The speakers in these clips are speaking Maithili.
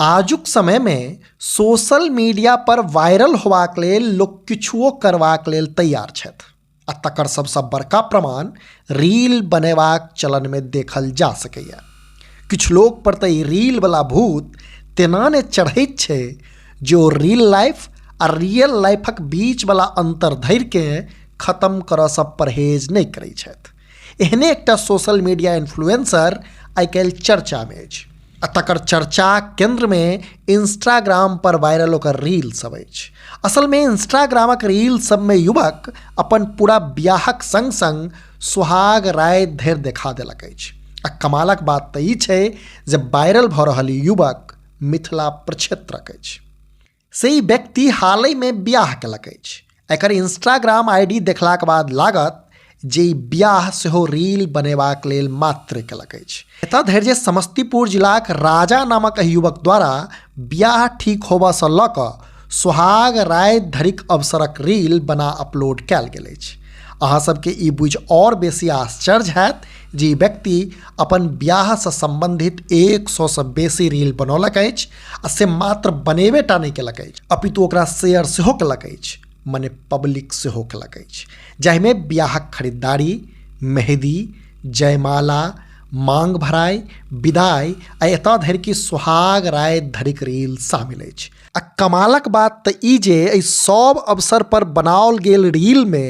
आजुक समयमे सोशल मीडिया पर वायरल होबाक लेल लोक किछुओ करबाक लेल तैयार छथि आ तकर सबसँ बड़का प्रमाण रील बनेबाक चलनमे देखल जा सकैए। किछु लोक पर तऽ ई रीलवला भूत तेना ने चढ़ैत छै जे ओ रील लाइफ आ रियल लाइफक बीचवला अन्तर धरिकेँ खतम करऽसँ परहेज नहि करै छथि। एहने एकटा सोशल मीडिया इन्फ्लुएंसर आइ काल्हि चर्चामे अछि आ तकर चर्चाक केन्द्रमे इंस्टाग्राम पर वायरल ओकर रील सब अछि। असलमे इंस्टाग्रामक रील सबमे युवक अपन पूरा बियाहक संग संग सुहाग राति धरि देखा देलक अछि आ कमालक बात तऽ ई छै जे वायरल भऽ रहल ई युवक मिथिला प्रक्षेत्रक अछि। से ई व्यक्ति हालहिमे बियाह केलक अछि। एकर इंस्टाग्राम आईडी देखलाक बाद लागत जे ई बियाह सेहो रील बनेबाक लेल मात्र केलक अछि। एतऽ धरि जे समस्तीपुर जिलाक राजा नामक एहि युवक द्वारा बियाह ठीक होबऽसँ लऽ कऽ सुहाग राति धरिक अवसरक रील बना अपलोड कयल गेल अछि। अहाँ सबके ई बुझि आओर बेसी आश्चर्य हैत जे ई व्यक्ति अपन बियाहसँ सम्बन्धित 100सँ बेसी रील बनौलक अछि आ से मात्र बनेबे टा नहि केलक अछि अपितु ओकरा शेयर सेहो केलक अछि, मने पब्लिक सेहो केलक अछि, जाहिमे बियाहक खरीदारी, मेहदी, जयमाला, मांग भराइ, विदाइ आ एतऽ धरि कि सुहाग राति धरिक रील शामिल अछि। आ कमालक बात तऽ ई जे एहि सब अवसर पर बनाओल गेल रीलमे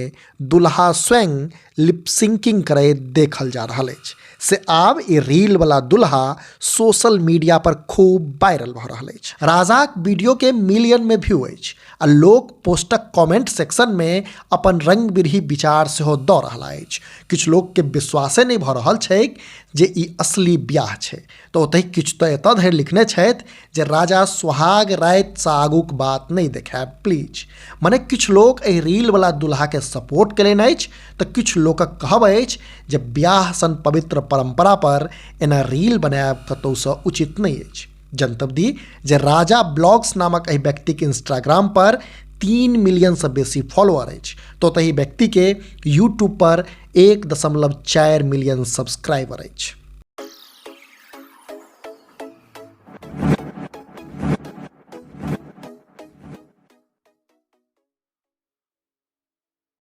दुल्हा स्वयं लिपसिंकिंग करैत देखल जा रहल अछि। से आब ई रीलवला दुल्हा सोशल मीडिया पर खूब वायरल भऽ रहल अछि। राजाक वीडियोके मिलियनमे व्यू अछि आ लोक पोस्टक कमेंट सेक्शनमे अपन रंग बिरही विचार सेहो दऽ रहला अछि। किछु लोकके विश्वासे नहि भऽ रहल छैक जे ई असली बियाह छै, तऽ ओतहि किछु तऽ एतऽ धरि लिखने छथि जे राजा सुहाग रातिसँ आगूक बात नहि देखायब प्लीज। मने किछु लोक एहि रीलवला दुल्हाके सपोर्ट केलनि अछि तऽ किछु लोकक कहब अछि जे बियाह सन पवित्र परंपरा पर एना रील बनायब कतहुसँ उचित नहि अछि। जनतब दी जे राजा ब्लॉग्स नामक एहि व्यक्तिक इंस्टाग्राम पर 3 मिलियनसँ बेसी फॉलोअर अछि, तऽ ओतहि व्यक्तिके यूट्यूब पर 1.4 मिलियन सब्सक्राइबर अछि।